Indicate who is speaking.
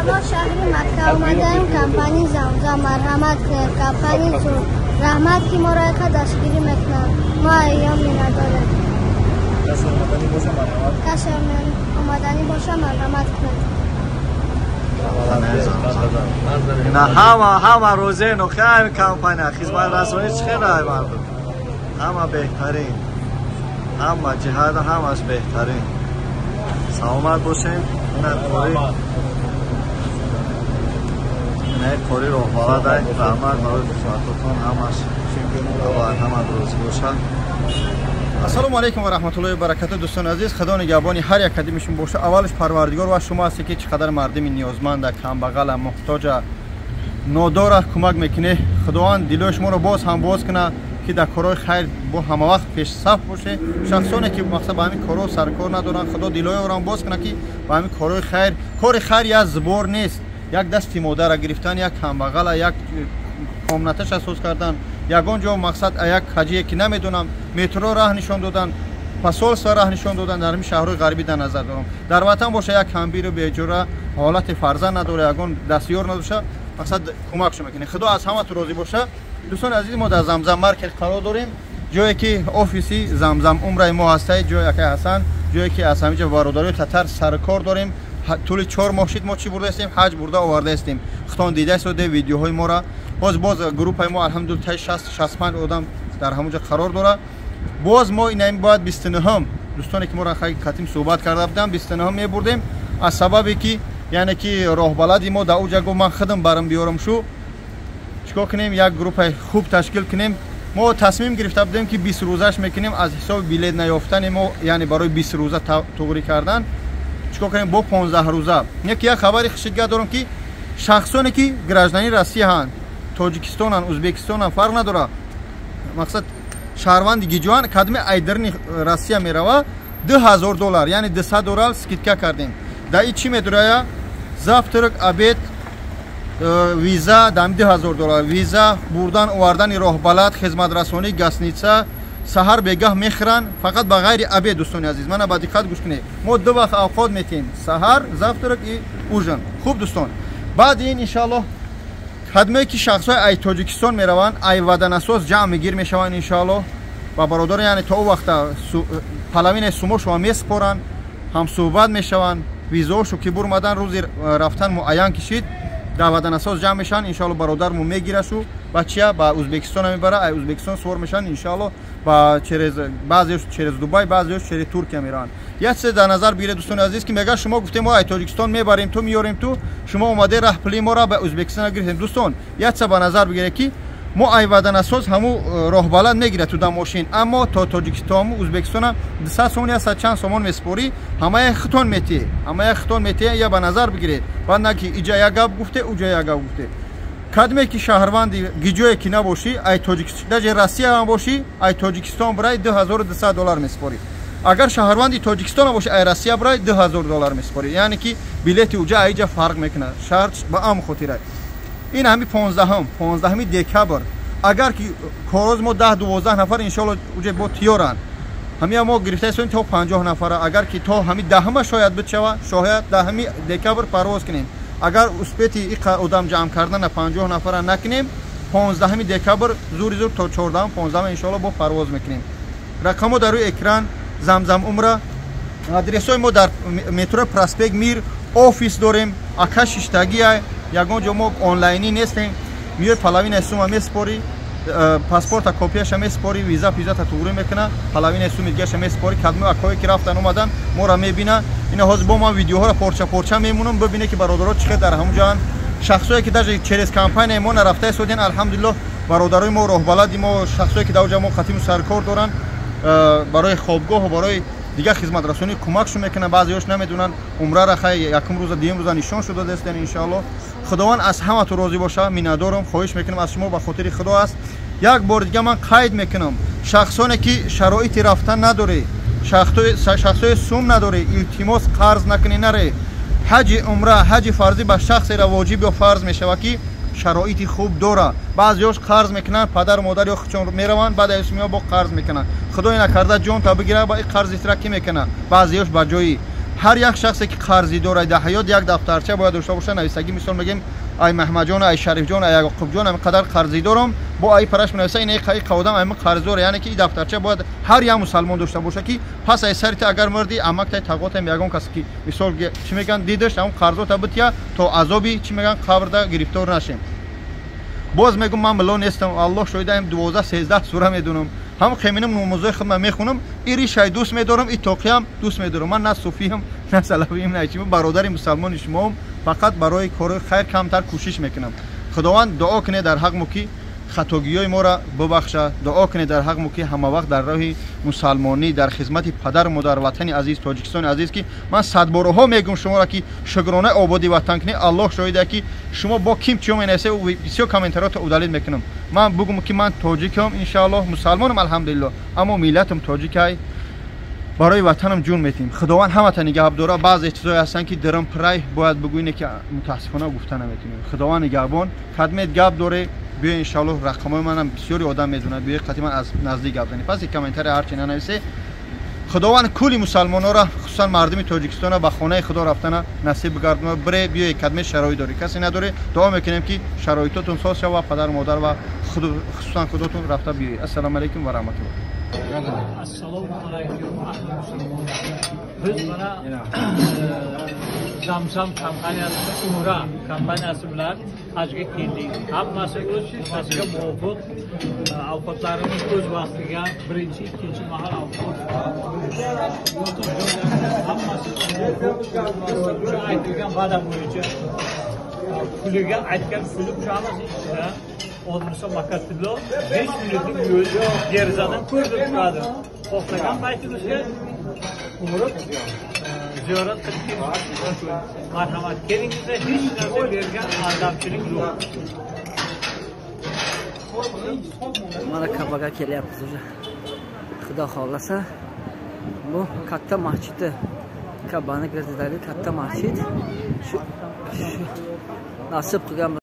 Speaker 1: Мо шаҳри Макка омадаем, компания Замзам, марҳамат кунед, компания раҳмат, ки моро яка дастгирӣ мекунанд. Мо айём миннатдорем.
Speaker 2: Касе омаданӣ боша, марҳамат.
Speaker 1: Касе омаданӣ боша, марҳамат кунед.
Speaker 3: На ҳама ҳама розӣ нохи компания хизматрасонӣ чӣ хел ай мардум, ҳама беҳтарин, ҳама ҷиҳат ҳамаш беҳтарин. Саломат бошем. Ина қори, ина қори роҳбалад. Раҳмат барои хизматотон, ҳамаш ҳама розӣ бошанд.
Speaker 4: Ассалому алайкум ва раҳматуллоҳи ва баракату. Дӯстони азиз, Худо нигаҳбони ҳар як кадимишон боша. Аввалаш Парвардигор ва шумо ҳасте, ки чӣ қадар мардими ниёзманда, камбағала, муҳтоҷа, нодора кӯмак мекунед. Худованд дилои шуморо боз ҳам боз кунад, ки дар корҳои хайр бо ҳамавақт пешсаф боше. Шахсоне ки мақсад ба ҳамин корҳо саркор надоранд, Худо дилои ора боз кунад, ки ба ҳамин корҳои хайр. Кори хайр як збор нест, як дасти модара гирифтан, як камбағала, як комнаташа соз кардан, ягон ҷо мақсад як ҳаҷие ки намедонам, метро раҳ нишон додан, посольство раҳ нишон додан, дар ҳамин шаҳрҳои ғарбӣ дар назар дорам. Дар ватан боша, як камбиру беҷора ҳолати фарзанд надора, ягон дастёр надоша, мақсад кӯмакшо мекунем. Худо аз ҳаматон розӣ боша. Дӯстони азиз, мо дар Замзам маркет қарор дорем, ҷое ки офиси Замзам умраи мо ҳастай, ҷои акай Ҳасан, ҷое ки аз ҳамин ҷо бародарои татар саркор дорем. Тӯли 4 моҳ шид, мо чӣ бурдаистем? Ҳаҷ бурда овардаистем. Худтон дидаистоде видеоҳои мора. Боз группаи мо, алҳамдулилла, таи 65 одам дар ҳамон ҷо қарор дорад. Боз мо инаим бояд 29-ум, дӯстоне ки моро қатим суҳбат карда будам, 29-ум мебурдем. Аз сабабе ки, яъне ки роҳбалади мо дар уҷа гуфт, ман худам барам биёрам шу, чикор кунем, як группаи хуб ташкил кунем. Мо тасмим гирифта будем, ки 20 рӯзаш мекунем. Аз ҳисоби билет наёфтани мо, яъне барои 20 рӯза туғрӣ кардан, чикор кунем, бо 15 рӯза. Яке як хабари хушидга дорам, ки шахсоне ки гражданини Россия ҳанд, Тоҷикистонанд, Ӯзбекистонанд, фарқ надорад, мақсад шаҳрванди гиҷоан, кадми айдарни Россия мерава, 2000 доллар, яъне 200 доллар скидка кардем. Дар и чӣ медурая? Завтрак, обед, виза дам 2000 доллар, виза, бурдан овардани роҳбалад, хизматрасонӣ, гостиница, саҳар бегаҳ мехӯранд, фақат ба ғайри обед. Дӯстони азиз, мана ба диққат гӯш кунед, мо ду вақт авқот метиҳем: саҳар завтрак и ужин. Хуб, дӯстон, баъди ин, иншааллоҳ, кадме ки шахсҳои ай Тоҷикистон мераванд, ай ваданасоз ҷамъ мегир мешаванд, иншааллоҳ, ва бародаро, яъне то он вақта половинаи сумошро месупоранд, ҳамсӯҳбат мешаванд, визаошо ки бурмадан, рӯзи рафтан муайян кишид, дар ваданасоз ҷамъ мешаванд. Иншоалло, бародармо мегирашу ба чия, ба Ӯзбекистона мебара, ай Ӯзбекистон сувор мешаванд, иншоалло, ба через баъзеош через Дубай, баъзеош через Туркия мераванд. Як чизе дар назар бигиред, дӯстони азиз, ки мегӯяд, шумо гуфтем, мо ай Тоҷикистон мебарем ту, меёрем ту, шумо омаде, раҳ пули моро ба Ӯзбекистона гирифтем. Дӯстон, як чиза ба назар бигиред, ки мо ай ваданасоз ҳаму роҳбалад мегирад ту дар мошин, аммо то Тоҷикистон, Ӯзбекистона 200 сомон, 100 чанд сомон месупорӣ, ҳамая хитон метиҳ, ҳамая хитон метиҳ. Я ба назар бигиред, баъд на ки иҷа як гап гуфте, уҷа як гап гуфте. Кадме ки шаҳрванди гиҷое ки набошӣ, ай Тоҷикистон, даже Россия ҳам бошӣ, ай Тоҷикистон бирай, 2200 доллар месупорӣ. Агар шаҳрванди Тоҷикистон бошӣ, ай Россия бирай, 2000 доллар месупорӣ. Яъне ки билети уҷа айҷа фарқ мекунад, шарт ба ам хотира. Ин ҳами 15-ҳум, 15-уми декабр, агар ки короз мо 10-12 нафар, иншоалло, уҷа бо тиёранд. Ҳамия мо гирифта истодем то 50 нафара. Агар ки то ҳами 10-ма шояд бичава, шояд 10-уми декабр парвоз кунем. Агар успети иқа одам ҷамъ кардана, 50 нафара накунем, 15-уми декабр зури зур то 14-ум, 15-ум, иншоалло, бо парвоз мекунем. Рақамҳо дар рӯи экран. Замзам умра, адресҳои мо дар метрои Проспект Мир офис дорем, ака шиштагия. Ягон ҷо мо онлайнӣ нестем. Миёи, половинаи сума месупорӣ, паспорта копияша месупорӣ, виза пизата туғрӣ мекуна, половинаи суми дигаша месупорӣ. Кадми акое ки рафтан омадан моро мебина. Ина ҳозир бо ман видеоҳоро порча порча мемонам, бибине ки бародаро чӣ хел дар ҳамун ҷоанд. Шахсое ки даже через компанияи мо нарафта истодиян, алҳамдулиллоҳ, бародарои мо, роҳбалади мо, шахсое ки дар оҷа мо қатиму саркор доранд, барои хобгоҳу барои дигар хизматрасонӣ кӯмакшон мекунанд. Баъзеҳош намедонанд умрара, хай, якум рӯза, дуюм рӯза нишон шуда дастен. Иншоалло, Худованд аз ҳаматон розӣ боша. Миннатдорам, хоҳиш мекунам аз шумо, ба хотири Худо аст. Як бори дига ман қайд мекунам: шахсоне ки шароити рафтан надорӣ, шахсои сум надорӣ, илтимос, қарз накунӣ, наре. Ҳаҷи умра, ҳаҷи фарзӣ ба шахсера воҷиб ё фарз мешавад, ки шароити хуб дора. Баъзеҳош қарз мекунанд, падару модар ё худшон мераванд, баъд аз бо қарз мекунанд. Худое накарда, ҷонта бигира, ба и қарзи тира кӣ мекунад? Баъзеҳош ба ҷои Ҳар як шахсе ки қарзӣ дорад дар ҳаёт як дафтарча бояд дошта боша, нависагӣ. Мисол мегем, ай Маҳмаҷон, ай Шарифҷон, ай Яқубҷон ами қадар қарзӣ дорам, бо ай параш менависа, ин одам ами қарздор. Яъне ки ин дафтарча бояд ҳар як мусалмон дошта боша, ки пас ай сари агар мурди, амактай, тағотам, ягон кас ки мисол чӣ мегӯянд, дидаш, ҳамон қарзота бития, то азоби чӣ мегӯянд, қабрда гирифтор нашем. Боз мегӯм, ман милло нестам, Аллоҳ шоҳидаем, 12-13 сура медонам, ҳам хеминам, намозои худма мехонам, и ришай дӯст медорам, и тоқиям дӯст медорам. Ман на суфиам, на салафиам, на чим, бародари мусалмони шумоам, фақат барои кори хайр камтар кӯшиш мекунам. Худованд, дуо кунед дар ҳақму, ки хатогиҳои моро бубахша. Дуо кунед дар ҳақму, ки ҳамавақт дар роҳи мусалмонӣ, дар хизмати падару модар, ватани азиз, Тоҷикистони азиз, ки ман садбораҳо мегӯм шуморо, ки шукрона ободи ватан кунед. Аллоҳ шоҳида, ки шумо бо ким чиё менависе, бисёр комментариёто удалить мекунам. Ман бугум, ки ман тоҷикам, иншааллоҳ, мусалмонам, алҳамдулиллоҳ, аммо миллатам тоҷикай, барои ватанам ҷун метиҳем. Худованд ҳамата нигаҳб дора. Баъзе чизое ҳастанд, ки дирам прай бояд бигӯине, ки мутаассифона гуфта наметавонем. Худованд нигаҳбон. Кадмет гап доре, биё, иншааллоҳ, рақамҳои манам бисёри одам медонад, биё, қати ман аз наздик гап занем. Пас комментари ҳарчи нанависе. Худованд кулли мусалмононро, хусусан мардуми Тоҷикистонро, ба хонаи Худо рафтана насиб бигардонад. Бире, биёе, кадме шароит дорӣ, касе надорӣ, дуо мекунем, ки шароитотон соз шава, падару модар ва хусусан худотон рафта биёед. Ассалому алайкум ва раҳматуллоҳ.
Speaker 5: Assalomu alaykum, ahli musulmonlar. Biz mana Zamzam kompaniyasi, Umra kompaniyasi bilan hajga keldik. Hammasi o'z nimasiga muvofiq. Ovqatlarimiz o'z vaqtiga, birinchi, ikkinchi mahal ovqat. Yotoq joylarimiz hammasi muvofiq. O'sha aytilgan va'da bo'yicha puliga, aytgan puli o'sha hammasi ichida. Olmasa Makatullo 5 minutlik yo'l, derazadan ko'rinib turadi. Xohlagan paytimizga borib ziyorat qilib kelishimiz mumkin. Marhamat, kelingizda hech narsa bergan aldamchilik yo'q.
Speaker 6: Mana Kabaga kelyapmiz уже. Xudo xohlasa, bu katta masjidni, Kabani girdidagi katta masjid. Shu nasib qilgan.